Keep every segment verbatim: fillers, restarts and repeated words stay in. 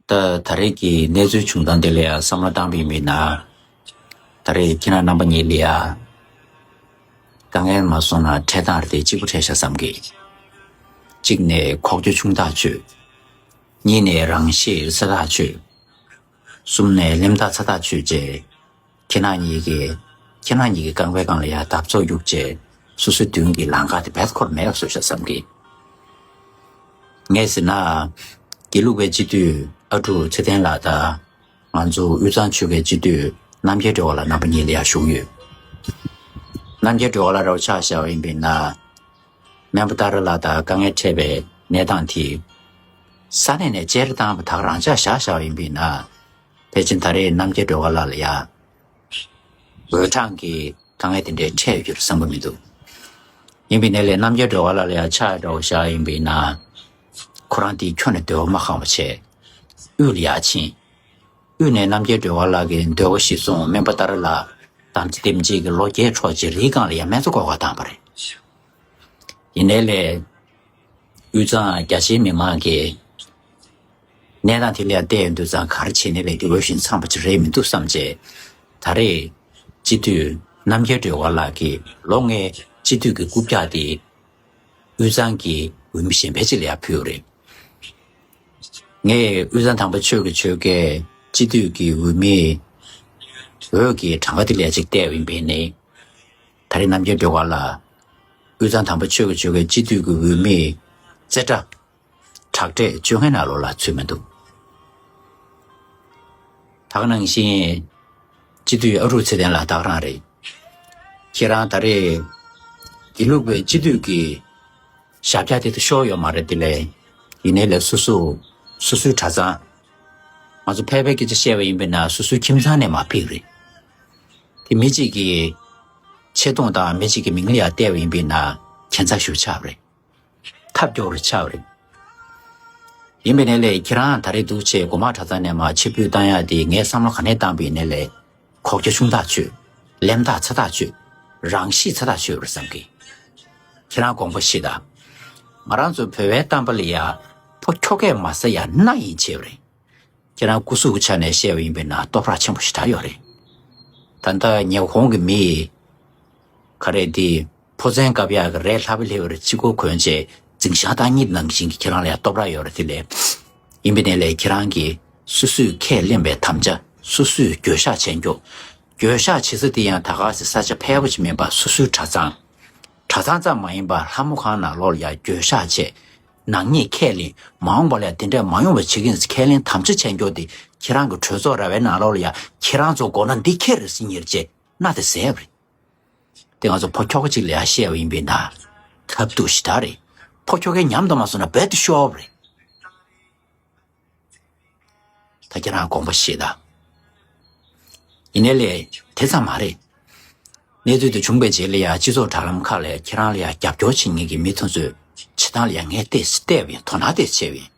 ད་ད་རེས་ཀྱི་གནས་ཚུལ་བྱུང་སྟངས་དེ་ལ་ཡང་བསམ་བློ་བཏང་པའི་མི་ན། ད་རེས་ཁྱེད་རང་རྣམ་པ་གཉིས་ལ་ཡང་དཀའ་ངལ་མ་སོང་ན་འཕྲད་སྟངས་རེ་དེ་གཅིག་པུ་འཕྲད་ཤག་བསམ་གི། གཅིག་ནས་ཁོག་རྒྱུ་ཆུང་ཐག་ཆོད། གཉིས་ནས་རང་ཤེད་སེ་ཐག་ཆོད། གསུམ་ནས་ལྷེམ་ཐག་ཚ་ཐག་ཆོད་བྱས། ཁྱེད་རང་གཉིས་ཀྱིས་ཁྱེད་རང་གཉིས་ཀྱི་རྐང་པའི་སྒང་ལ་ཡང་འདབ་ཚོགས་གཡུགས་བྱས་སོ་སོའི་མདུན་གྱི་ལམ་ཁ་དེ་བེད་ཁོར་མེད་བཟོས་ཤག་བསམ་གི། ངས་ཟེར་ན། དགེ་ལུགས་པའི་སྤྱི་འཐུས་ཨ་ཀྲུག་ཚེ་བརྟན་ལགས་དང་། ང་ཚོ་དབུས་གཙང་ཆོལ་ཁའི་སྤྱི་འཐུས་རྣམ་རྒྱལ་སྒྲོལ་དཀར་ལགས་རྣམ་པ་གཉིས་ལ་ཡང་ཞུགས་ཡོད། རྣམ་རྒྱལ་སྒྲོལ་དཀར་ལགས་ར་བ་ཆ་བཞག་པ་ཡིན་པས་ན། སྨན་པ་ཏཱ་ར་ལགས་དང་དཀའ་ངལ་འཕྲད་པའི་གནས་སྟངས་དེ། ས་གནས་ནས་བཅད་རེ་བཏང་བ་དག་རང་འཇགས་བཞག་བཞག་པ་ཡིན་པས་ན། ཕལ་ཆེར་ད་རེས་རྣམ་རྒྱལ་སྒྲོལ་དཀར་ལགས་ལ་ཡང་། འོས་གྲངས་ཀྱི་དཀའ་ངལ་དེ་འདྲའི་འཕྲད་ཡོད་རྒྱུ་རེད་བསམ་གྱི་མི་འདུག་ཡིན་པའི་ནས་ལས་རྣམ་རྒྱལ་སྒྲོལ་དཀར་ལགས་ལ་ཡང་ཆ་འདྲ་བོ་བཞག་ཡིན་པས་ན། ཁོ་རང་དེ་ཁྱོན་ནས་འདོད་པ་མ་ཁེངས་པ་བྱས། དབུས་ལ་ཡར་ཕྱིན། དབུས་ནས་རྣམ་རྒྱལ་སྒྲོལ་དཀར་ལགས་ཀྱི་འདོད་པ་གཞིར་བཟུང་སྨན་པ་ཏཱ་ར་ལགས་དམ་ཚིག་ལྡན་པ་ཅིག་གིས་ལོ་བརྒྱད་འཕྲོག་རྗེས་རིའི་སྒང་ལ་ཡང་སྨན་རྩྭ་བརྐོ་གར་བཏང་བ་རེད། ཡིན་ནའི་ལས། དབུས་གཙང་རྒྱ་ཆེའི་མི་མང་གིས། གནས་སྟངས་དེ་ལ་ཡང་བལྟས་ཡོང་དུས་ཙང་ག་རེ་བྱས་ནའི་ལས་དེ་འོས་ཤིང་འཚམས་པ་ཅིག་རེད་མི་འདུག་བསམ་བྱས། ད་རེས་སྤྱི་འཐུས་རྣམ་རྒྱལ་སྒྲོལ་དཀར་ལགས་ཀྱིས་ལོ་ལྔའི་སྤྱི་འཐུས་ཀྱི་རྐུབ་བཀྱག་དེ། དབུས་གཙང་གི་འོས་མི་གཞན་པ་ཅིག་ལ་ཡང་ཕུལ་ཡོད་རེད། ངས་དབུས་གཙང་དམ་པ་ཆོས་ཀྱི་ཆོལ་ཁའི་སྤྱི་འཐུས་ཀྱི་འོས་མིའི་འོས་ཀྱི་གྲངས་ཀ་དེ་ལ་ཡང་ཅིག་བལྟས་པ་ཡིན་པས་ནི། ད་རེས་རྣམ་རྒྱལ་སྒྲོལ་དཀར་ལགས་དབུས་གཙང་དམ་པ་ཆོས་ཀྱི་ཆོལ་ཁའི་སྤྱི་འཐུས་ཀྱི་འོས་མིའི་རྩེ་གྲ་དྲག་གྲས་བཅོ་ལྔའི་ནང་ལོགས་ལ་ཚུད་མི་འདུག་ད་ག་ནང་བཞིན། སྤྱི་འཐུས་ཨ་ཀྲུག་ཚེ་བརྟན་ལགས་ད་ག་རང་རེད། ཁྱེད་རང་ད་རེས་དགེ་ལུགས་པའི་སྤྱི་འཐུས་ཀྱི་ཞབས་བཀྱག་དེ་ད་ཤོར་ཡོད་མ་རེད་དེ་ལས། ཡིན་ནའི་ལས་སོ་སོ་སོ་སོའི་གྲྭ་ཚང་། ང་ཚོ་ཕལ་པའི་སྐད་ཆ་བཤད་པ་ཡིན་པས་ན་སོ་སོའི་ཁྱིམ་ཚང་ནས་མར་ཕུད་རེད། དེ་མི་གཅིག་གི་ཆེ་མཐོང་དང་མི་གཅིག་གི་མིང་ལ་ཡང་བལྟས་པ་ཡིན་པས་ན་ཁྱད་མཚར་ཞིག་ཆགས་པ་རེད། ཐབས་སྐྱོ་བོ་ཆགས་པ་རེད། ཡིན་པས་ནའི་ལས་ཁྱེད་རང་ད་རེས་འདུག་བྱས་སྒོ་མང་གྲྭ་ཚང་ནས་མར་ཕྱིར་འབུད་བཏང་ཡག་དེ་ངས་བསམ་བློ་ག་ནས་བཏང་པ་ཡིན་ནའི་ལས། ཁོག་རྒྱ་ཆུང་ཐག་ཆོད། ལྷེམ་ཐག་ཚ་ཐག་ཆོད། རང་ཤེད་ཚ་ཐག་ཆོད་རེད་བསམ་གི། ཁྱེད་རང་དགོངས་པ་བཞེས་དང་། ང་རང་ཚོ་བོད་པའི་གཏམ་དཔེ་ལ་ཡ། ཕོ་ཁྱོ་གས་མ་ཟ་ཡ་སྣ་ཡིན་བྱས་པ་རེད། ཁྱེད་རང་སྐུ་གཟུགས་ཀྱི་ཆ་ནས་བཤད་པ་ཡིན་པས་ན་སྟོབས་ར་ཆེན་པོ་ཞིག་དྲག་ཡོད་རེད། ད་ལྟ་ཉི་ཧོང་གི་མི་ཡིས། ག་རེ་འདི། ཕོ་མཚན་བཀབ་ཡག་གི་རས་ལྷག་པ་ལྷེབ་རེ་གཅིག་པོ་གོན་བྱས་འཛིང་ཤག་བཏང་ཉིད་ནང་བཞིན་གྱི་ཁྱེད་རང་ལ་ཡང་སྟོབས་ར་ཡོད་རེད་དེ་ལས། ཡིན་པས་ནས་ལས་ཁྱེད་རང་གིས་སོ་སོས་ཁས་ལེན་པའི་དམ་བཅའ་སོ་སོས་འགྱོད་བཤགས་བྱས་མགྱོགས། འགྱོད་བཤགས་བྱེད་ས་དེ་ཡང་ད་ག་སེ་ས་ཆ་ཕལ་པ་ཅིག་མིན་པར་སོ་སོའི་གྲྭ་ཚང་། གྲྭ་ཚང་ཙམ་མ་ཡིན་པར་ལྷ་མོ་ཁང་ནང་ལོགས་ལ་ཡང་འགྱོད་བཤགས་བྱས། ནག་ཉེས་ཁས་ལེན་མ་འོངས་པ་ལ་ཡང་དེ་འདྲས་མ་ཡོང་བ་བྱེད་ཀྱི་ཡིན་ཟེར་ཁས་ལེན་དམ་བཅའ་བྱས་མགྱོགས་དེ་ཁྱེད་རང་གི་གྲོས་ཚོགས་ར་བའི་ནང་ལོགས་ལ་ཡང་ཁྱེད་རང་ཚོ་མགོ་ན་འདི་ཁྱེར་རེ་ཟིན་ཉེར་བྱས་སྣ་དེ་ཟད་པ་རེད། དེ་ང་ཚོ་ཕོ་ཁྱོ་ག་ཅིག་ལ་ཡང་བཤད་པ་ཡིན་པས་ན། ཐབས་སྡུག་ཞེ་དྲག་རེད། ཕོ་ཁྱོ་གའི་ཉམས་དུ་མ་སོང་ན་རྦད་དེ་ཤོར་བ་རེད། ད་ཁྱེད་རང་དགོངས་པ་བཞེས་དང་། ཡིན་ནའི་ལས་དེ་ཙམ་མ་རེད། གནས་ཚུལ་དེ་བྱུང་པའི་རྗེས་ལ་ཡང་སྤྱི་ཚོགས་དྲ་ལམ་ཁག་ལས་ཁྱེད་རང་ལ་ཡང་རྒྱབ་སྐྱོར་བྱེད་མཁན་གྱི་མི་དེ་ཚོས་བྱེད་སྟངས་ལ་ཡང་ངས་བལྟས་བལྟས་པ་ཡིན། དོ་སྣང་བལྟས་བྱས་པ་ཡིན།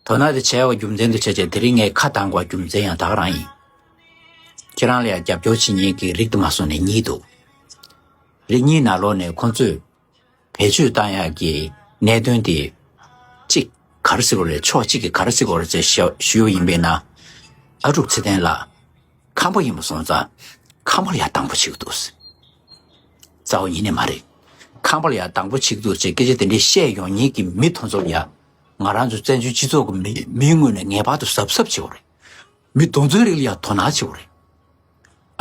དོ་སྣང་དེ་བྱས་པ་རྒྱུ་མཚན་དུ་བྱས་བྱས་དེ་རིང་ངས་ཁ་བཏང་དགོས་རྒྱུ་མཚན་ཡང་ད་ག་རང་ཡིན། ཁྱེད་རང་ལ་ཡང་རྒྱབ་སྐྱོར་བྱེད་མཁན་གྱི་རིགས་དུ་མ་སོང་ནས་གཉིས་འདུག་རིགས་གཉིས་ནང་ལོགས་ནས་ཁོང་ཚོས་བེད་སྤྱོད་བཏང་ཡག་གི་གནད་དོན་དེ། གཅིག་ག་རེ་ཟེར་དགོས་རེད། ཕྱོགས་གཅིག་གིས་ག་རེ་ཟེར་དགོས་རེད་ཅེས་ཞུ་ཞུས་པ་ཡིན་པས་ན། ཨ་ཀྲུག་ཚེ་བརྟན་ལགས་ཁམས་པ་ཡིན་པ་སོང་ཙང་ཁམས་པ་ལ་ཡང་སྡང་པོ་བྱེད་ཀྱི་འདུག་རྩ་བ་ཉིད་ནས་མ་རེད། ཁམས་པ་ལ་ཡང་སྡང་པོ་བྱེད་ཀྱི་འདུག་ཅེས་སྐད་ཆ་དེ་འདྲའི་བཤད་ཡོང་མཁན་གྱི་མི་དེ་ཚོ་ལ་ཡང་། ང་རང་ཚོ་བཙན་བྱོལ་སྤྱི་ཚོགས་ཀྱི་མི་མིའི་ངོས་ནས་ངེས་པར་དུ་གཟབ་གཟབ་བྱེད་དགོས་རེད། མི་དེ་ཚོའི་རིགས་ལ་ཡང་དོ་སྣང་བྱེད་དགོས་རེད།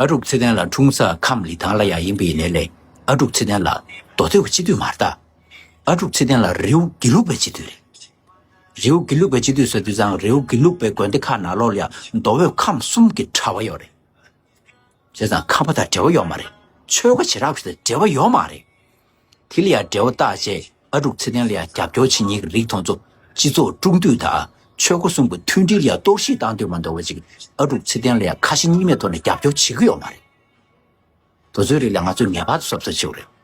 ཨ་ཀྲུག་ཚེ་བརྟན་ལགས་འཁྲུངས་ས་ཁམས་ལི་ཐང་ལ་ཡང་ཡིན་པ་ཡིན་ནའི་ལས། ཨ་ཀྲུག་ཚེ་བརྟན་ལགས་མདོ་སྟོད་ཀྱི་སྤྱི་འཐུས་མ་རེད་ད། ཨ་ཀྲུག་ཚེ་བརྟན་ལགས་རི་བོ་དགེ་ལུགས་པའི་སྤྱི་འཐུས་རེད། རི་བོ་དགེ་ལུགས་པའི་སྤྱི་འཐུས་ཟེར་དུས་ཙང་རི་བོ་དགེ་ལུགས་པའི་དགོན་སྡེ་ཁག་ནང་ལོགས་ལ་ཡང་མདོ་དབུས་ཁམས་གསུམ་གྱི་གྲྭ་པ་ཡོད་རེད། བྱས་ཙང་ཁམས་པ་དང་འབྲེལ་བ་ཡོད་མ་རེད། ཆོལ་ཁ་བྱེ་བྲག་པ་ཞིག་དང་འབྲེལ་བ་ཡོད་མ་རེད། དེ་ལ་ཡང་འབྲེལ་བ་བཏགས་བྱས་ཨ་ཀྲུག་ཚེ་བརྟན་ལ་ཡང་རྒྱབ་སྐྱོར་བྱེད་མཁན་གྱི་རིགས་དེ་ཚོ་སྤྱི་ཚོགས་དཀྲུག་འདོད་དང་ཆོལ་ཁ་གསུམ་གྱི་མཐུན་སྒྲིལ་ལ་ཡང་གཏོར་བཤིག་བཏང་འདོད་མ་འདོད་པ་ཅིག་ཨ་ཀྲུག་ཚེ་བརྟན་ལ་ཡང་ཁ་ཞེ་གཉིས་མེད་ཐོག་ནས་རྒྱབ་སྐྱོར་བྱེད་ཀྱི་ཡོད་མ་རེད། དེ་ཚོའི་རིགས་ལ་ང་ཚོས་ངེས་པར་དུ་གཟབ་གཟབ་བྱེད་དགོས་རེད།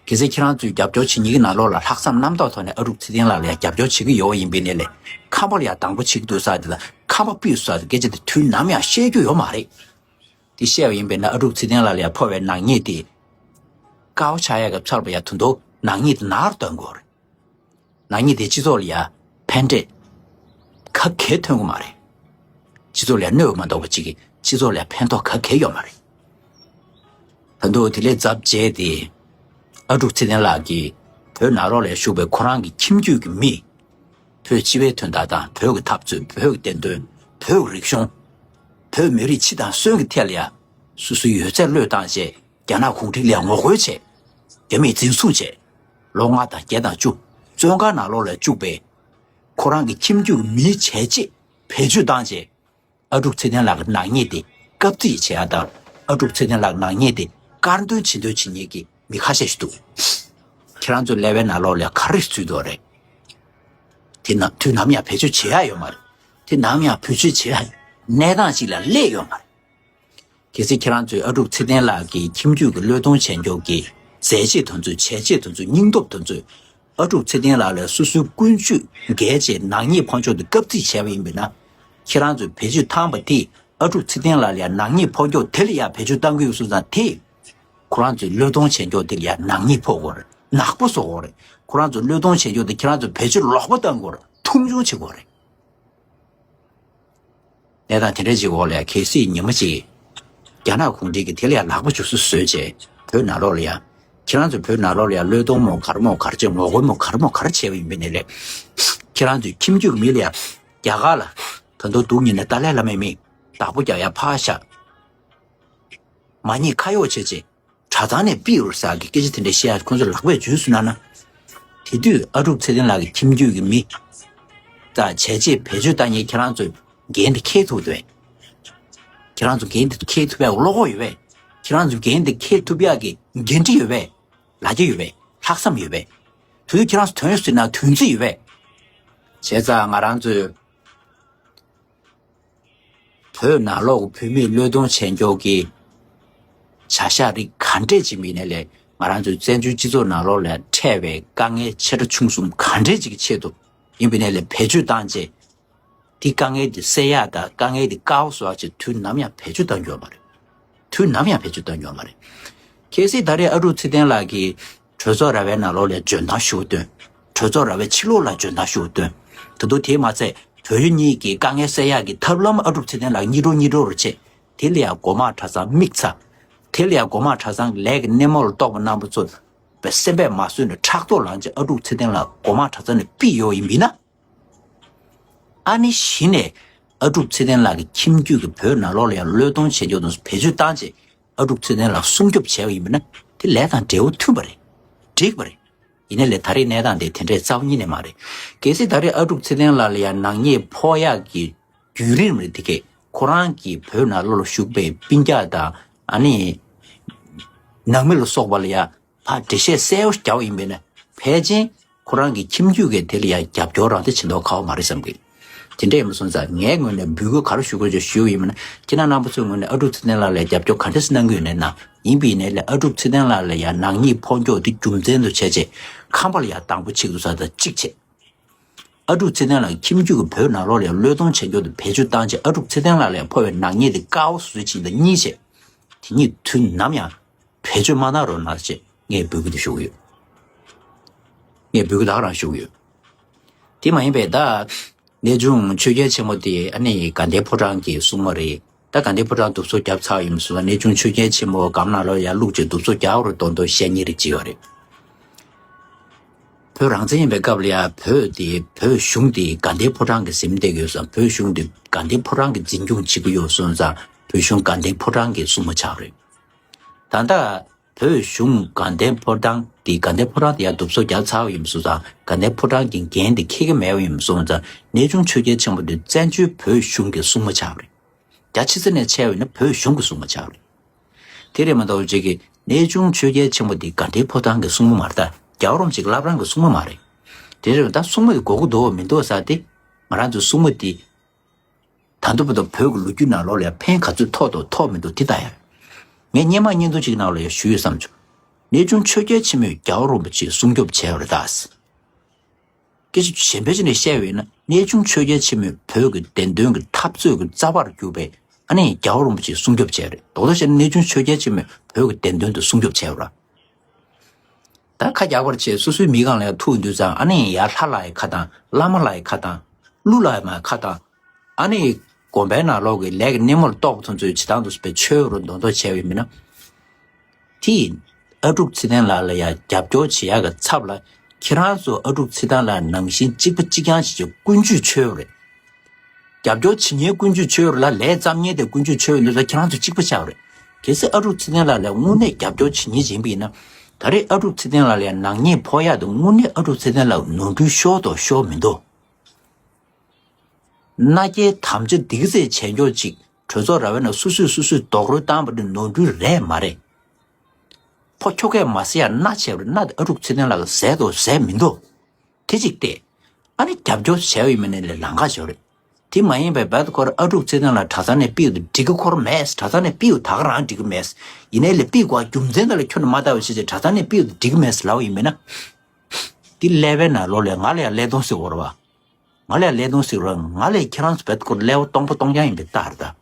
གལ་སྲིད་ཁྱེད་རང་ཚོས་རྒྱབ་སྐྱོར་བྱེད་མཁན་གྱི་ནང་ལོགས་ལ་ལྷག་བསམ་རྣམ་དག་ཐོག་ནས་ཨ་ཀྲུག་ཚེ་བརྟན་ལགས་ལ་ཡང་རྒྱབ་སྐྱོར་བྱེད་ཀྱི་ཡོད་པ་ཡིན་པའི་ནས་ལས་ཁམས་པ་ལ་ཡང་སྡང་པོ་བྱེད་ཀྱི་འདུག་ཟེར་དེ་ལ་ཁམས་པ་ཕུད་ཟེར་དེ་སྐད་ཆ་དེ་དུས་ནམ་ཡང་བཤད་རྒྱུ་ཡོད་མ་རེད། དེ་བཤད་པ་ཡིན་པས་ན་ཨ་ཀྲུག་ཚེ་བརྟན་ལགས་ལ་ཡང་ཕོག་པའི་ནག་ཉེས་དེ། དཀའ་བ་ཆགས་ཡག་གི་ཚོར་བ་ཡང་དོན་དུ་ནག་ཉེས་དེ་ནར་འདོན་དགོས་རེད། ནག་ཉེས་དེ་སྤྱི་ཚོགས་ལ་ཡང་ཕན་འབྲས། ཁ་ ག་གེ་ཐོན་གི་མ་རེད། སྤྱི་ཚོགས་ལ་གནོད་པ་མ་གཏོགས་པ་ཅིག་གིས་སྤྱི་ཚོགས་ལ་ཕན་ཐོགས་ག་གེ་ཡོད་མ་རེད། ད་དུང་དེ་ལས་ཚབས་ཆེ་དེ། ཨ་ཀྲུག་ཚེ་བརྟན་ལགས་ཀྱིས་བོད་ནང་ལོགས་ལ་བཞུགས་པའི་ཁོ་རང་གི་ཁྱིམ་རྒྱུད་ཀྱི་མི། བོད་སྤྱི་པའི་དོན་དག་དང་བོད་ཀྱི་འཐབ་རྩོད། བོད་ཀྱི་བདེན་དོན། བོད་ཀྱི་རིག་གཞུང་། བོད་མི་རིགས་སྤྱི་དང་སོན་གྱི་ཐད་ལ་ཡ། སོ་སོའི་ཡོད་ཚད་བློས་བཏང་བྱས་རྒྱ་ནག་གུང་ཁྲན་ལ་ངོ་རྒོལ་བྱས། རྒྱ་མིས་འཛིན་བཟུང་བྱས། ལོ་ལྔ་དང་བརྒྱད་དང་བཅུ། བཙོན་ཁང་ནང་ལོགས་ལ་བཅུག་པའི། ཁོ་རང་གི་ཁྱིམ་རྒྱུད་མིའི་བྱས་རྗེས་བེད་སྤྱོད་བཏང་བྱས། ཨ་ཀྲུག་ཚེ་བརྟན་ལགས་ཀྱི་ནག་ཉེས་དེ་བཀབ་རྩིས་བྱེད་ཡ་དང་། ཨ་ཀྲུག་ཚེ་བརྟན་ལགས་ཀྱི་ནག་ཉེས་དེ་དཀར་འདོན་ཇི་འདོད་བྱེད་མཁན་གྱི་མི་ཁ་ཤས་ཤིག་འདུག་ཁྱེད་རང་ཚོ་ཀླད་པའི་ནང་ལོགས་ལ་ག་རེ་འཛུལ་འདུག་རེད། དེ་ནམ་དུས་ནམ་ཡང་བེད་སྤྱོད་བྱེད་ཡ་ཡོད་མ་རེད། དེ་ནམ་ཡང་བེད་སྤྱོད་བྱེད་ཡ་གནས་སྟངས་ཤིག་ལ་སླེབས་ཡོད་མ་རེད། གལ་སྲིད་ཁྱེད་རང་ཚོས་ཨ་ཀྲུག་ཚེ་བརྟན་ལགས་ཀྱི་ཁྱིམ་རྒྱུད་ཀྱི་བློས་གཏོང་བྱས་མགྱོགས་ཀྱི་མཛད་རྗེས་དེ་ཚོ། བྱས་རྗེས་དེ་ཚོ། སྙིང་སྟོབས་དེ་ཚོ། ཨ་ཀྲུག་ཚེ་བརྟན་ལགས་ལ་སོ་སོའི་ཀུན་སྤྱོད་འགལ་བྱས་ནག་ཉེས་ཕོག་ཕྱོགས་དེ་བཀབ་རྩིས་བྱས་པ་ཡིན་པས་ན། ཁྱེད་རང་ཚོས་བེད་སྤྱོད་བཏང་བ་དེས་ཨ་ཀྲུག་ཚེ་བརྟན་ལགས་ལ་ཡང་ནག་ཉེས་ཕོག་མགྱོགས་དེ་ལ་ཡང་བེད་སྤྱོད་བཏང་གི་ཡོད་སོང་ཙང་དེ། ཁོ་རང་ཚོས་བློས་གཏོང་བྱས་མགྱོགས་དེ་ལ་ཡང་ནག་ཉེས་ཕོག་དགོས་རེད། ནག་པོ་བཟོ་དགོས་རེད། ཁོ་རང་ཚོས་བློས་གཏོང་བྱས་མགྱོགས་དེ་ཁྱེད་རང་ཚོས་བེད་སྤྱོད་ལོག་པ་བཏང་དགོས་རེད། མཐོང་ཆུང་བྱེད་དགོས་རེད། གནས་སྟངས་དེ་འདྲ་ཅིག་འོག་ལ་གལ་སྲིད་ཉི་མ་གཅིག་རྒྱ་ནག་གུང་ཁྲན་གྱིས་དེ་ལ་ཡང་ལག་པ་འཇུ་ས་བཟོས་བྱས་བོད་ནང་ལོགས་ལ་ཡང་། ཁྱེད་རང་ཚོ་བོད་ནང་ལོགས་ལ་ཡང་བློས་གཏོང་མོ་ག་རེ་མོ་ག་རེ་བྱས། ངོ་རྒོལ་མོ་ག་རེ་མོ་ག་རེ་བྱས་པ་ཡིན་པ་ནས་ལས། ཁྱེད་རང་ཚོའི་ཁྱིམ་རྒྱུད་ཀྱི་མི་ལ་ཡང་རྒྱ་གར་ལ་ད་དུང་སྡུག་ཉེས་ནས་ཏཱ་ལའི་བླ་མའི་མིང་བདག་པོ་རྒྱག་ཡ་ཕར་བཞག་མ་ཉེས་ཁ་གཡོག་བྱས་བྱས། གྲྭ་ཚང་ནས་ཕུད་རོགས་ཟེར་གི་སྐད་ཆ་དེ་འདྲ་བཤད་ཡ་ཁོང་ཚོ་ལག་པས་འཇུས་སོང་ན་ན། དེ་དུས་ཨ་ཀྲུག་ཚེ་བརྟན་ལགས་ཀྱི་ཁྱིམ་རྒྱུད་ཀྱི་མི་དང་བྱས་རྗེས་བེད་སྤྱོད་བཏང་མཁན་ཁྱེད་རང་ཚོས་འགན་དེ་འཁྱེར་ཐུབ་འདུག་གས། ཁྱེད་རང་ཚོ་འགན་དེ་འཁྱེར་ཐུབ་ཡ་བློ་ཁོག་ཡོད་པས། ཁྱེད་རང་ཚོ་འགན་དེ་འཁྱེར་ཐུབ་ཡ་གི་འགན་འཁྲི་ཡོད་པས། ལ་རྒྱ་ཡོད་པས། ལྷག་བསམ་ཡོད་པས། དུས་ཁྱེད་རང་ཚོ་དོན་ཟེར་ན་དོན་རྩིས་ཡོད་པས། བྱས་ཙང་ང་རང་ཚོས། བོད་ནང་ལོགས་ཀྱི་བོད་མིས་བློས་གཏོང་བྱས་མགྱོགས་ཀྱི་བྱ་གཞག་རིགས་ག་འདྲས་ཅིག་མིན་ནས་ལས། ང་རང་ཚོའི་བཙན་བྱོལ་སྤྱི་ཚོགས་ནང་ལོགས་ལ་འཕྲད་པའི་དཀའ་ངལ་ཆེ་ཕྲ་ཆུང་གསུམ་ག་འདྲས་ཅིག་གི་ཆེད་དུ་ཡིན་པ་ནས་ལས་བེད་སྤྱོད་བཏང་རྗེས། དེ་དཀའ་ངལ་དེ་སེལ་ཡག་དང་དཀའ་ངལ་དེ་བཀག་འགོག་བཟོ་ཡག་ཆེད་དུས་ནམ་ཡང་བེད་སྤྱོད་བཏང་རྒྱུ་ཡོད་མ་རེད། དུས་ནམ་ཡང་བེད་སྤྱོད་གཏོང་རྒྱུ་ཡོད་མ་རེད། གལ་སྲིད་ད་རེས་ཨ་ཀྲུག་ཚེ་བརྟན་ལགས་ཀྱིས་གྲོས་ཚོགས་ར་བའི་ནང་ལོགས་ལ་འཇོན་ཐང་ཞེ་པོ་བཏོན། གྲོས་ཚོགས་ར་བའི་ཕྱི་ལོགས་ལ་འཇོན་ཐང་ཞེ་པོ་བཏོན། ད་དུང་དེས་མ་ཚད་བོད་ཡུལ་གཉིས་ཀྱི་དཀའ་ངལ་སེལ་ཡག་གི་ཐབས་ལམ་ཨ་ཀྲུག་ཚེ་བརྟན་ལགས་གཉིད་འགྲོ་གཉིད་འགྲོ་རུ་བྱས། དེ་ལ་ཡང་འགོ་དམངས་གྲྭ་ཚང་དམིགས་ཚ། དེ་ལ་ཡང་འགོ་དམངས་གྲྭ་ཚང་གི་ལས་ཀྱི་སྣེ་མོ་ལ་གཏོགས་པ་རྣམ་པ་ཚོ་སེམས་པས་མ་བཟོད་ནས་ཕྲག་དོག་ལངས་བྱས་ཨ་ཀྲུག་ཚེ་བརྟན་ལགས་འགོ་དམངས་གྲྭ་ཚང་ནས་ཕུད་ཡོད་ཡིན་པས་ན། ཨ་ནི་གཞི་ནས་ཨ་ཀྲུག་ཚེ་བརྟན་ལགས་ཀྱི་ཁྱིམ་རྒྱུད་ཀྱི་བོད་ནང་ལོགས་ལ་ཡང་བློས་གཏོང་བྱེད་རྒྱུ་དང་བེད་སྤྱོད་བཏང་བྱས་ཨ་ཀྲུག་ཚེ་བརྟན་ལགས་སྲུང་སྐྱོབ་བྱས་པ་ཡིན་པ་ན་དེ་ལས་དང་འབྲས་བུ་མཐུན་པ་རེད། འགྲིག་པ་རེད། ཡིན་ནའི་ལས་ད་རེས་གནས་སྟངས་དེ་དེ་འདྲས་རྩ་བ་ཉིད་ནས་མ་རེད། གལ་སྲིད་ད་རེས་ཨ་ཀྲུག་ཚེ་བརྟན་ལགས་ལ་ཡང་ནག་ཉེས་ཕོག་ཡག་གི་བརྒྱུད་རིམ་རེད་དེ་གས། ཁོ་རང་གིས་བོད་ནང་ལོགས་ལ་བཞུགས་པའི་སྤུན་ཀྱག་དང་ཨ་ནི་ནང་མི་ལ་སོགས་པ་ལ་ཡང་ཕར་འགྲེལ་བཤད་གསལ་པོ་རྒྱག་པ་ཡིན་པས་ན་ཕལ་ཆེར་ཁོ་རང་གི་ཁྱིམ་རྒྱུད་ཀྱིས་དེ་ལ་ཡང་རྒྱབ་སྐྱོར་རང་དེ་བྱེད་མདོག་ཁ་པོ་མ་རེད་བསམ་གི། དེ་འདྲ་ཡིན་པ་སོང་ཙང་ངའི་ངོས་ནས་འབོད་སྐུལ་ག་རེ་ཞུ་དགོས་ཀྱི་ཞུས་པ་ཡིན་པ་ན། ཁྱེད་རྣམ་པ་ཚོའི་ངོས་ནས་ཨ་ཀྲུག་ཚེ་བརྟན་ལགས་ལ་རྒྱབ་སྐྱོར་ག་འདྲས་གནང་གི་ཡོད་ནའི་གནང་། ཡིན་པ་ཡིན་ནའི་ལས་ཨ་ཀྲུག་ཚེ་བརྟན་ལགས་ལ་ཡང་ནག་ཉེས་ཕོག་མགྱོགས་དེ་རྒྱུ་མཚན་དུ་བྱས་བྱས་ཁམས་པ་ལ་ཡང་དང་པོ་ཆིག་ཏུ་ཟ་ད་གཅིག་བྱས། ཨ་ཀྲུག་ཚེ་བརྟན་ལགས་ཁྱིམ་རྒྱུད་ཀྱི་བོད་ནང་ལོགས་ལ་ཡང་བློས་གཏོང་བྱེད་མགྱོགས་དེ་བེད་སྤྱོད་བཏང་བྱས་ཨ་ཀྲུག་ཚེ་བརྟན་ལགས་ལ་ཡང་ཕོག་པའི་ནག་ཉེས་དེ་བཀག་འགོག་བཟོ་ཆེད་དང་གཉིས་བྱས། དེ་གཉིས་དུས་ནམ་ཡང་བེད་སྤྱོད་མ་གནང་རོགས་གནང་ཞེས་ངས་འབོད་སྐུལ་དེ་ཞུ་གི་ཡོད། ངས་འབོད་སྐུལ་ད་ག་རང་ཞུ་གི་ཡོད། དེ་མ་ཡིན་པའི་ད། གནས་ཆུང་ཆོས་རྒྱལ་ཆེན་པོ་དེ་ཨ་ནི་དགའ་ལྡན་ཕོ་བྲང་གི་སྲུང་མ་རེད། ད་དགའ་ལྡན་ཕོ་བྲང་རྡུབ་གསོག་བརྒྱབ་ཚར་ཡིན་སོང་། གནས་ཆུང་ཆོས་རྒྱལ་ཆེན་པོ་སྒམ་ནང་ལོགས་ཡར་བླུགས་བྱས་རྡུབ་གསོག་རྒྱག་རོགས་གཏོང་དོ་བཤད་མཁན་རིགས་ཅིག་ཡོད་རེད། བོད་རང་བཙན་ཡིན་པའི་སྐབས་ལ་ཡང་བོད་དེ་བོད་གཞུང་དེ་དགའ་ལྡན་ཕོ་བྲང་གི་ཟིན་བསྡད་ཀྱི་ཡོད་ཙང་། བོད་གཞུང་དེ་དགའ་ལྡན་ཕོ་བྲང་གི་འཛིན་སྐྱོང་བྱེད་ཀྱི་ཡོད་སོང་ཙང་། བོད་གཞུང་དགའ་ལྡན་ཕོ་བྲང་གི་སྲུང་མ་ཆགས་རེད། ད་ལྟ་བོད་གཞུང་དགའ་ལྡན་ཕོ་བྲང་དེ་དགའ་ལྡན་ཕོ་བྲང་དེ་ཡར་རྡུབ་གསོག་བརྒྱབ་ཚར་བ་ཡིན་སོང་ཙང་། དགའ་ལྡན་ཕོ་བྲང་གི་འགན་དེ་འཁྱེར་གྱི་མེད་པ་ཡིན་སོང་ཙང་། གནས་ཆུང་ཆོས་རྒྱལ་ཆེན་པོ་དེ་བཙན་བྱོལ་བོད་གཞུང་གི་སྲུང་མ་ཆགས་རེད། རྒྱ་ཆེ་ས་ནས་བྱས་པ་ཡིན་ན་བོད་གཞུང་གི་སྲུང་མ་ཆགས་རེད། དེ་རེད་མ་གཏོགས་ཅིག་གི་གནས་ཆུང་ཆོས་རྒྱལ་ཆེན་པོ་འདི་དགའ་ལྡན་ཕོ་བྲང་གི་སྲུང་མ་མ་རེད་ད། རྒྱལ་བ་རིན་པོ་ཆེ་གི་བླ་བྲང་གི་སྲུང་མ་མ་རེད། དེ་རེད་ད་སྲུང་མ་གི་དགོས་མཁོ་འདུག་མི་འདུག་ཟེར་ཏེ། ང་རང་ཚོའི་སྲུང་མ་འདི་ད་དུང་བར་དུ་བོད་ཀྱི་ལོ་རྒྱུས་ནང་ལོགས་ལ་ཡང་ཕན་ག་ཚོད་ཐོགས་འདུག་ཐོགས་མི་འདུག་འདི་ལྟ་ཡ། ངས་སྔོན་མ་བརྙན་ཐུང་ཅིག་ནང་ལ་ཡང་ཞུས་ཡོད་བསམ་བྱུང་། གནས་ཆུང་ཆོས་རྒྱལ་ཆེན་པོས་རྒྱལ་བ་རིན་པོ་ཆེ་སྲུང་སྐྱོབ་བྱས་པ་རེད་ད། སྐད་ཆ་གཞན་པ་ཅིག་ནས་བཤད་པ་ཡིན་ན། གནས་ཆུང་ཆོས་རྒྱལ་ཆེན་མོས་བོད་ཀྱི་བདེན་དོན་གྱི་འཐབ་རྩོད་ཀྱི་རྩ་བར་གྱུར་པའི་ཨ་ནི་རྒྱལ་བ་རིན་པོ་ཆེ་སྲུང་སྐྱོབ་བྱས་རེད། རྡོག་རྡོག་བཤད་ན་གནས་ཆུང་ཆོས་རྒྱལ་ཆེན་མོས་བོད་ཀྱི་བདེན་དོན་དེ་སྲུང་སྐྱོབ་བྱས་པ་རེད། ད་ཁ་རྒྱག་པར་བྱས་སོ་སོའི་མི་སྒང་ལ་ཡང་ཐུག་དུས་ཙང་ཨ་ནི་ཡར་ལྷ་ལ་ཡི་ཁ་བཏང་། བླ་མ་ལ་ཡི་ཁ་བཏང་། གླུ་ལ་མ་ཁ་བཏང་། ཨ་ནི་དགོན་པའི་ནང་ལོག་གི་ལས་ཀྱི་སྣེ་མོར་གཏོགས་པ་ཚོ་ཚོས་བྱེད་སྟངས་དུ་སྤེལ་ཆོས་རུ་འདོན་ཐོག་བྱས་པའི་མིན་ན། དེ་ཨ་ཕྲུག་ཚེ་བརྟན་ལགས་ལ་ཡང་རྒྱབ་སྐྱོར་བྱེད་ཡག་གི་ཚབ་ལ། ཁྱེད་རང་ཚོ་ཨ་ཕྲུག་ཚེ་བརྟན་ལགས་ནང་བཞིན་གཅིག་པ་གཅིག་རྐྱང་ཞིག་གི་ཀུན་སྤྱོད་ཆོས་རེད། རྒྱབ་སྐྱོར་བྱེད་མཁན་ཀུན་སྤྱོད་ཆོས་རེད་ལ། ལས་བརྩམ་མཁན་དེ་ཀུན་སྤྱོད་ཆོས་འདི་ཚོ་ཁྱེད་རང་ཚོ་གཅིག་པ་ཆགས་རེད། གལ་སྲིད་ཨ་ཕྲུག་ཚེ་བརྟན་ལགས་ལ་དངོས་གནས་རྒྱབ་སྐྱོར་བྱེད་མཁན་ཡིན་པ་ཡིན་ན། ད་རེས་ཨ་ཕྲུག་ཚེ་བརྟན་ལགས་ལ་ནག་ཉེས་ཕོག་ཡག་དེ་དངོས་གནས་ཨ་ཕྲུག་ཚེ་བརྟན་ལགས་ནོར་འཁྲུལ་ཤོར་དང་ཤོར་མི་འདུག་མནའ་སྐྱེལ་དམ་བཅའ་འདི་ག་ཚད་བྱས་མགྱོགས་ཅིག་གྲོས་ཚོགས་ར་བའི་ནང་སོ་སོས་སོ་སོས་རྡོག་རོལ་བཏང་བ་འདི་ནོར་འཁྲུལ་རེད་མ་རེད། ཕོ་ཁྱོ་གས་མ་ཟེར་ཡ་མནའ་བྱས་པ་རེད། མནའ་དེ་ཨ་ཕྲུག་ཚེ་བརྟན་ལགས་ཀྱིས་ཟས་དང་ཟས་མི་འདུག་དེ་གཅིག་སྟེ། ཨ་ནི་རྒྱབ་སྐྱོར་བྱས་པ་ཡིན་མིན་ནི་ལས་ལང་ཀ་ཞོ་རེད། དེ་མ་ཡིན་པའི་རྦད་དེ་ཁོ་རང་ཨ་ཕྲུག་ཚེ་བརྟན་ལགས་གྲྭ་ཚང་ནས་ཕུད་དེ་འགྲིག་གི་ཁོ་རང་མེད། གྲྭ་ཚང་ནས་ཕུད་ད་ག་རང་འགྲིག་གི་མེད། ཡིན་ནའི་ལས་ཕུད་དགོས་རྒྱུ་མཚན་དེ་ལ་ཁྱོན་ནས་མ་ལྟ་བ་བྱས་བྱས་གྲྭ་ཚང་ནས་ཕུད་དེ་འགྲིག་གི་མེད་ལབ་པ་ཡིན་མིན་ན། དེ་ཀླད་པའི་ནང་ལོགས་ལ་ང་ལ་ཡང་ཀླད་སྟོང་ཟེར་དགོས་རེད་བ། ང་ལ་ཡང་ཀླད་སྟོང་ཟེར་དགོས་རེད། ང་ལས་ཁྱེད་རང་ཚོ་རྦད་དེ་ཁོ་རང་ཀླད་པ་སྟོང་པ་སྟོང་རྐྱང་ཡིན་པའི་རྟགས་རེད་ད།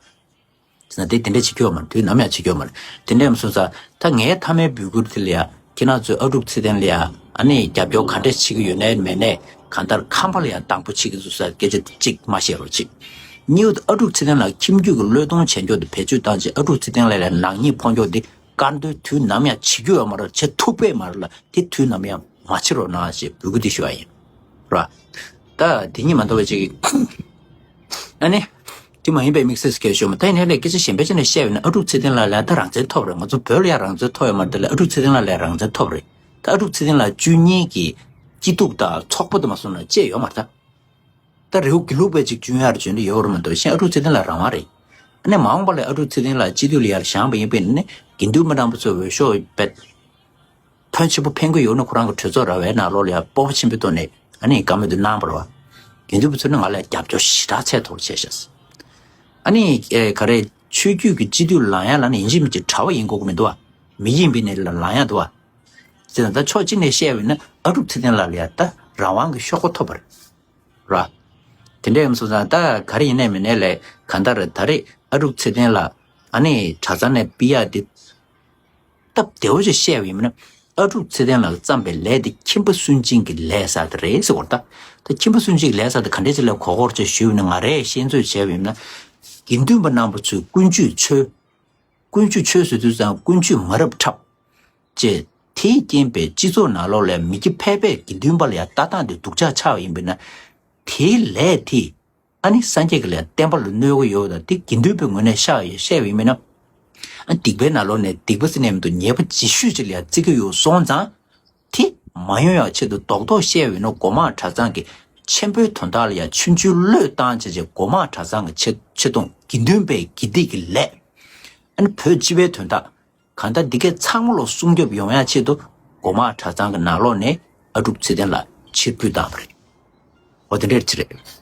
ཟེར་ན་དེ་དེ་འདྲ་བྱེད་རྒྱུ་ཡོད་མ་རེད། དུས་ནམ་ཡང་བྱེད་རྒྱུ་ཡོད་མ་རེད། དེ་འདྲ་མ་སོང་ཙང་ད་ངའི་མཐའ་མའི་འབོད་སྐུལ་དེ་ལ་ཡ། ཁྱེད་རང་ཚོས་ཨ་ཕྲུག་ཚེ་བརྟན་ལ་ཡ་ཨ་ནི་རྒྱབ་སྐྱོར་ག་འདྲ་བྱེད་ཀྱི་ཡོད་ནའི་མེད་ནའི། གང་ལྟར་ཁམས་པ་ལ་ཡ་དང་པོ་བྱེད་ཀྱི་འདུག་ཟེར་སྐད་ཆ་གཅིག་མ་བཤད་རོགས་གྱིས། གཉིས་པ་ཨ་ཕྲུག་ཚེ་བརྟན་ལགས་ཁྱིམ་རྒྱུད་ཀྱི་བློས་གཏོང་བྱས་མགྱོགས་དེ་བེད་སྤྱོད་བཏང་བྱས་ཨ་ཕྲུག་ཚེ་བརྟན་ལགས་ལ་ནག་ཉེས་ཕོག་མགྱོགས་དེ་བཀར་འདོན་དུས་ནམ་ཡང་བྱེད་རྒྱུ་ཡོད་མ་རེད། བྱེད་ཐུབ་པས་མ་རེད་ལ། དེ་དུས་ནམ་ཡང་མ་བྱེད་རོགས་གནང་ཞེས་འབོད་སྐུལ་འདི་ཞུ་བ་ཡིན། ར། ད་དེ་གཉིས་མ་གཏོགས་པ་ཅིག་ཨ་ནི། དེ་མ་ཡིན་པའི་དམིགས་བསལ་སྐད་ཤོད་མ། ད་ཡིན་ནའི་ལས་སྐད་ཆ་གཞན་པ་ཅིག་ནས་བཤད་པ་ཡིན་ན། ཨ་ཕྲུག་ཚེ་བརྟན་ལགས་ལ་ད་རང་བཙན་ཐོབ་རེད། ང་ཚོ་བོད་ལ་ཡང་རང་བཙན་ཐོབ་ཡོད་མ་རེད། དེ་ལས་ཨ་ཕྲུག་ཚེ་བརྟན་ལགས་ལ་རང་བཙན་ཐོབ་རེད། ད་ཨ་ཕྲུག་ཚེ་བརྟན་ལགས་བཅུ་གཉིས་ཀྱི་སྐྱིད་སྡུག་དང་ཚོགས་པ་དུ་མ་སོང་ན་བཅད་ཡོད་མ་རེད་ད། ད་རེའུ་དགེ་ལུགས་པའི་ཅིག་བཅུན་ཡར་བྱོན་དུ་ཡོད་རེད་མ་གཏོགས་གཞན་ཨ་ཕྲུག་ཚེ་བརྟན་ལགས་རང་དབང་རེད། ཨ་ནི་མ་འོངས་པ་ལ་ཨ་ཕྲུག་ཚེ་བརྟན་ལགས་སྤྱི་འཐུས་ལ་ཡར་བཞེངས་པ་ཡིན་པས་ནི། དགེ་འདུན་པ་རྣམ་པ་ཚོས་འོས་ཤོག་བེད། ཕོན་ཆེན་པོ་འཕེན་གྱི་ཡོད་ན། ཁོ་རང་གི་གྲོས་ཚོགས་ར་བའི་ནང་ལོགས་ལ་ཡང་སྤོབས་པ་ཆེན་པོའི་ཐོག་ནས་ཨ་ནི་བཀའ་མོལ་དུ་གནང་བ་རེད་བ། དགེ་འདུན་པ་ཚོ་ནི་ང་ལ་རྒྱབ་སྐྱོར་ཞེ་དྲག་ཚད་མཐོ་བོ་བྱས་ཤག་ཨ་ནི་ཨེ་ག་རེ། ཆོས་བརྒྱུད་ཀྱི་སྤྱི་འཐུས་ལངས་ཡ་ལ་ནི་ཡིན་གཅིག་མིན་གཅིག་གྲྭ་པ་ཡིན་དགོས་ཀྱི་མི་འདུག་བ། མི་ཡིན་པའི་ནི་ལ་ལངས་ཡ་འདུག་བ། ཟེར་ན་ད་ཕྱོགས་གཅིག་ནས་བཤད་པ་ཡིན་ན་ཨ་ཕྲུག་ཚེ་བརྟན་ལགས་ལ་ཡ་ད་རང་དབང་གི་ཤོག་གུ་ཐོབ་པ་རེད། ར། དེ་འདྲ་ཡིན་སོང་ཙང་ད་ག་རེ་ཡིན་ནའི་མིན་ནའི་ལས་གང་ལྟར་ད་རེས་ཨ་ཕྲུག་ཚེ་བརྟན་ལགས་ཨ་ནི་གྲྭ་ཚང་ནས་ཕུད་ཡ་དེ། སྟབས་བདེ་བོ་ཞིག་བཤད་པ་ཡིན་ན། ཨ་ཕྲུག་ཚེ་བརྟན་ལགས་བརྩམས་པའི་ལས་དེ་ཁྱིམ་པ་སུན་འབྱིན་གྱི་ལས་ཟེར་དེ་རེད་ཟེར་བ་རེད་ད། ད་ཁྱིམ་པ་སུན་འབྱིན་གྱི་ལས་ཟེར་དེ་ག་འདྲ་ཅིག་ལ་གོ་དགོས་ཅེས་ཞུས་པ་ཡིན་ན། ང་རས་ཤེས་ཚོད་བྱས་པ་ཡིན་ན། དགེ་འདུན་པ་རྣམ་པ་ཚོས་ཀུན་སྤྱོད་ཆོས། ཀུན་སྤྱོད་ཆོས་ཟེར་དུས་ཙང་ཀུན་སྤྱོད་མ་རབས་འཁྲབ། ཅེས་དེའི་རྐྱེན་པས་སྤྱི་ཚོགས་ནང་ལོགས་ལ་མི་སྐྱ་ཕལ་པས་དགེ་འདུན་པ་ལ་ཡང་ལྟ་སྟངས་དེ་སྡུག་ཅག་ཆགས་པ་ཡིན་པས་ན། དེའི་ལས་དེ་ཨ་ནི་སངས་རྒྱས་ཀྱི་ལས་བསྟན་པ་ལ་གནོད་ཀྱི་ཡོད་ད། དེ་དགེ་འདུན་པའི་ངོས་ནས་བཤད་ཡོད་བཤད་པ་ཡིན་མིན་ན། ཨ་སྡིག་པའི་ནང་ལོགས་ནས་སྡིག་པ་ཟེར་ནས་མི་འདུག་ཉེས་པ་ལྗིད་ཤོས་ཅིག་ལ་ཡང་བརྩི་གི་ཡོད་སོང་ཙང་། དེ་མ་ཡོང་ཡག་ཆེད་དུ་རྡོག་རྡོག་བཤད་པ་ཡིན་ན། སྒོ་མང་གྲྭ་ཚང་གི་ཆེན་པོའི་དོན་དག་ལ་ཡང་ཆུང་ཆུང་བློས་བཏང་བྱས་བྱས། སྒོ་མང་གྲྭ་ཚང་གི་ཆེ་ཆེ་མཐོང་། དགེ་འདུན་པའི་དགེ་སྡིག་གི་ལས། ཨ་ནི་བོད་སྤྱི་པའི་དོན་དག་གང་ལྟར་འདི་གའི་ཚང་མ་ལ་སྲུང་སྐྱོབ་ཡོང་ཡག་ཆེད་དུ་སྒོ་མང་གྲྭ་ཚང་གི་ནང་ལོགས་ནས་ཨ་ཕྲུག་ཚེ་བརྟན་ལགས་ཕྱིར་འབུད་བཏང་བ་རེད། འོ་དེ་འདྲ་ཅིག་རེད།